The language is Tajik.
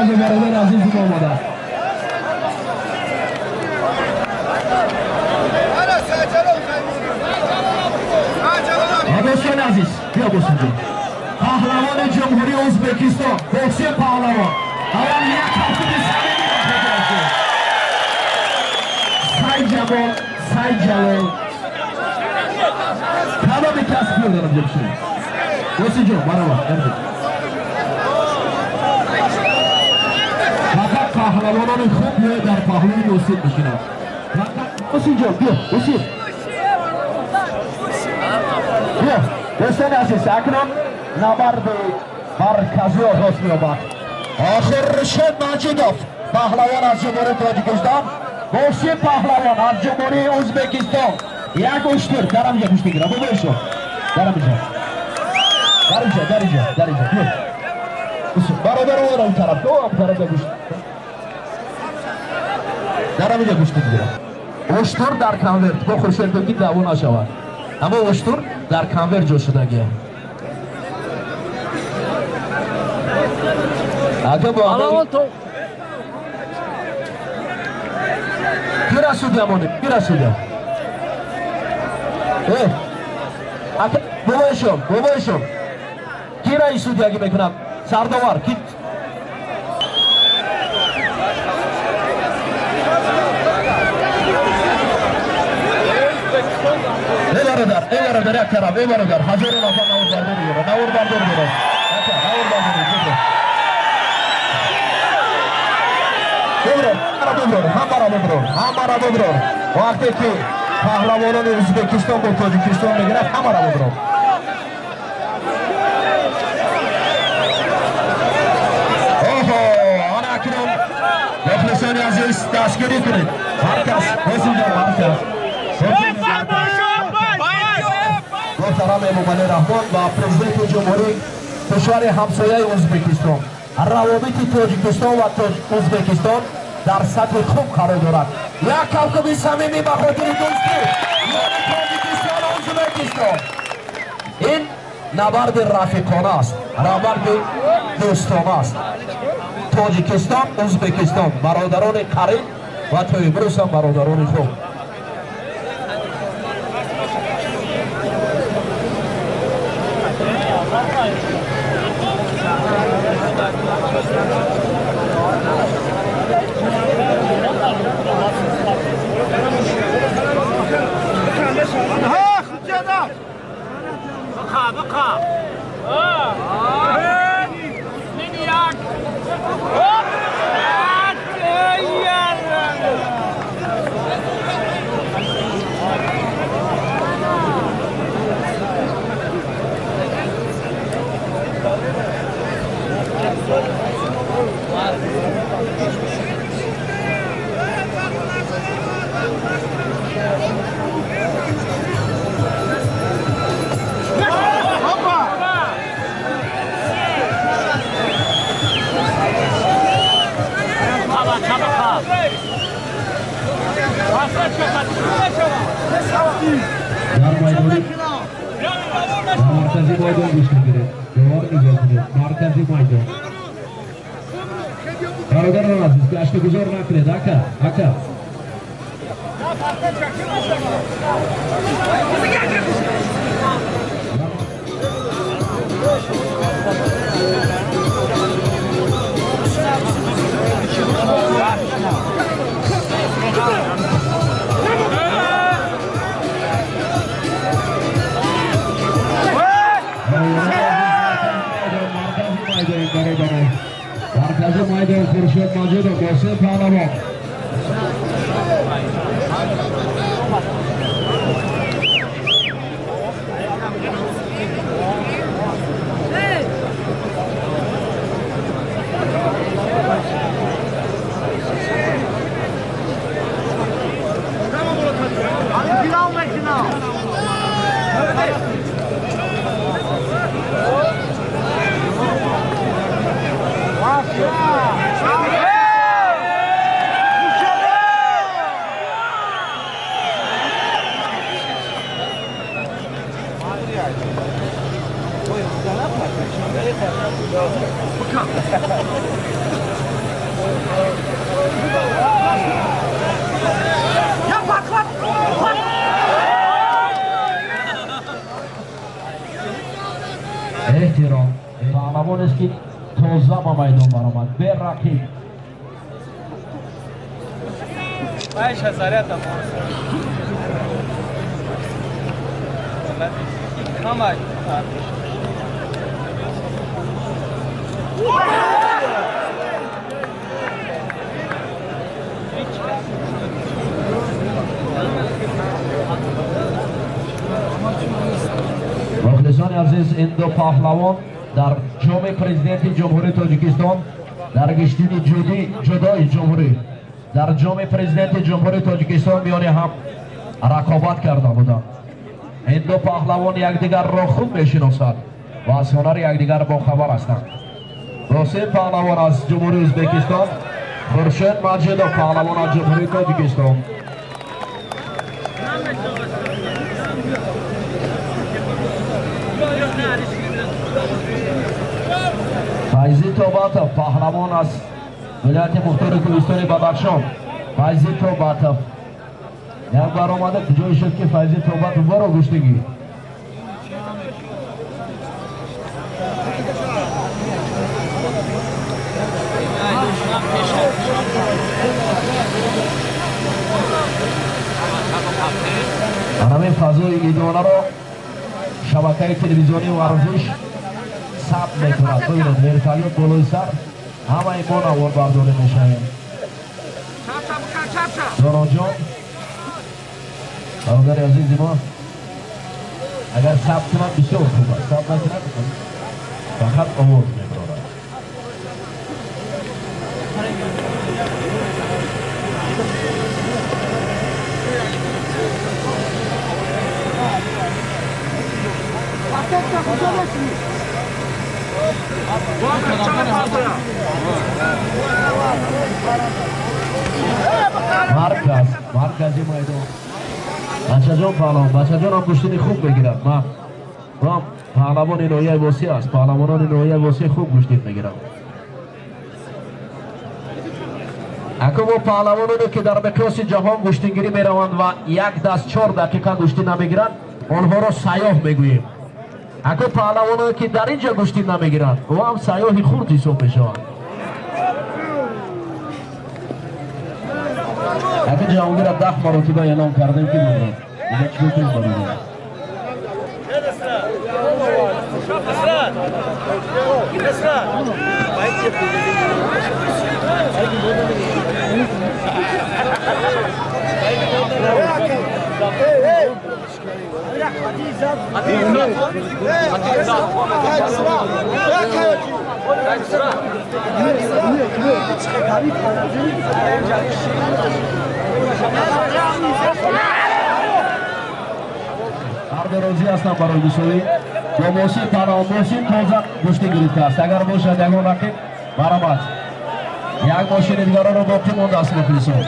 Барои бародари азизи мо омадааст. Дӯстони азиз, биё босинҷон. Паҳлавони Ҷумҳурии Ӯзбекистон, Боксер паҳлавон. Аввал як кафкӯби самимӣ ба хотирашон. Сайҷамол, Сайҷалол. Кадоми кас пул дорам ҷо бишинед. Босинҷон, баробар, фақат паҳлавонони хуб биёед дар паҳлӯи Босин бишинанд. Босинҷон, биё, Босин. Биё, дӯстони азиз, акнун набарди марказӣ оғоз меёбад. Хуршед Маҷидов, паҳлавон аз Ҷумҳурии Тоҷикистон, Босин паҳлавон аз Ҷумҳурии Ӯзбекистон. Як уштур, дар ҳаминҷо гӯшт мегирам. Бобои дар ҳаминҷо. Дар инҷо, дар инҷо, дар инҷо. Биё. Бародар, он тараф, он тараф гӯшт. Дар ҳаминҷо гӯшт мегирам. Уштур дар конверт, бо Хуршед ки даъво нашавад. Аммо уштур дар конверт ҷо шудагия. Ака бо Кира судья монем, кира судья. Ака бобоишон, бобоишон. Кира и судьягӣ мекунад? Сардовар, ки Эй бародар, эй бародар, як тараф, эй бародар, ҳазорон нафар наворбардорӣ дорад, наворбардорӣ дорад. Ака, наворбардорӣ, бибро. Бибро, ҳамаро биброр, ҳамаро биброр, ҳамаро биброр. Вақте ки паҳлавонони Ӯзбекистон бо Тоҷикистон мегирад, ҳамаро биброр. Оҳо, ана акнун мухлисони азиз дастгирӣ кунед. Ҳар кас, Босинҷон, ҳар кас. Муҳтарам Эмомалӣ Раҳмон ва президенти ҷумҳурии кишвари ҳамсояи Ӯзбекистон. Равобити Тоҷикистон ва Ӯзбекистон дар сатҳи хуб қарор дорад. Як кафкӯби самимӣ ба хотири дӯстӣ миёни Тоҷикистон ва Ӯзбекистон. Ин набарди рафиқона аст, набарди дӯстона аст. Тоҷикистон, Ӯзбекистон бародарони қариб ва то имрӯз ҳам бародарони хуб. Дар майдони маркази майдон гӯш мегиред. Девор нигоҳ кунед. Маркази майдон. Бародарон азиз, гаштугузор накунед, ака, ака. Маркази майдон Хуршед Маҷидов, Босин паҳлавон. рақиб. Мухлисони азиз, ин ду паҳлавон дар ҷоми президенти Ҷумҳурии Тоҷикистон дар гаштини ҷудои ҷумҳурӣ дар ҷоми президенти Ҷумҳурии Тоҷикистон миёни ҳам рақобат карда буданд. Ин ду паҳлавон якдигарро хуб мешиносанд ва аз ҳунари якдигар бохабар ҳастанд. Росим паҳлавон аз Ҷумҳурии Ӯзбекистон, Хуршед Маҷидов паҳлавон аз Ҷумҳурии Тоҷикистон. Файзи Тобатов паҳлавон аз вилояти мухтори Кӯҳистони Бадахшон. Файзи Тобатов як баромада ҷой шуд ки Файзи Тобатов боро гӯштигӣ. Ҳамин фазои идонаро шабакаи телевизионии варзиш сабт мекунад. Бибинед, вертолёт болои сар, ҳамаи мо наворбардорӣ мешавем. Доноҷон, бародари азизи мо, агар сабт кунад бисёр хуб аст, сабт накунад фақат овоз мебарорад. Марказ, маркази майдон. Бачаҷон паҳлавон, бачаҷонам гӯштини хуб мегирад. Ман паҳлавони ноҳияи Восеъ аст. Паҳлавонони ноҳияи Восеъ хуб гӯштин мегиранд. Ако мо паҳлавононе ки дар миқёси ҷаҳон гӯштингирӣ мераванд ва 1 даст 4 дақиқа гӯштин намегиранд, онҳоро сайёҳ мегӯем. Ако паҳлавоное ки дар ин ҷо гӯштин намегиранд, ӯ ҳам сайёҳи хурд ҳисоб мешаванд. Ака Ҷаҳонгирро 10 маротиба эълон кардем ки мебурад. Дигар чӣ кунем бародар? Ҳарду розӣ ҳастанд барои мусовӣ. Бо Муҳсин паҳлавон, Муҳсин тоза гӯштин гирифтааст. Агар бошад ягон рақиб, марҳамат. Як мошини дигароро боқӣ мондааст мухлисон.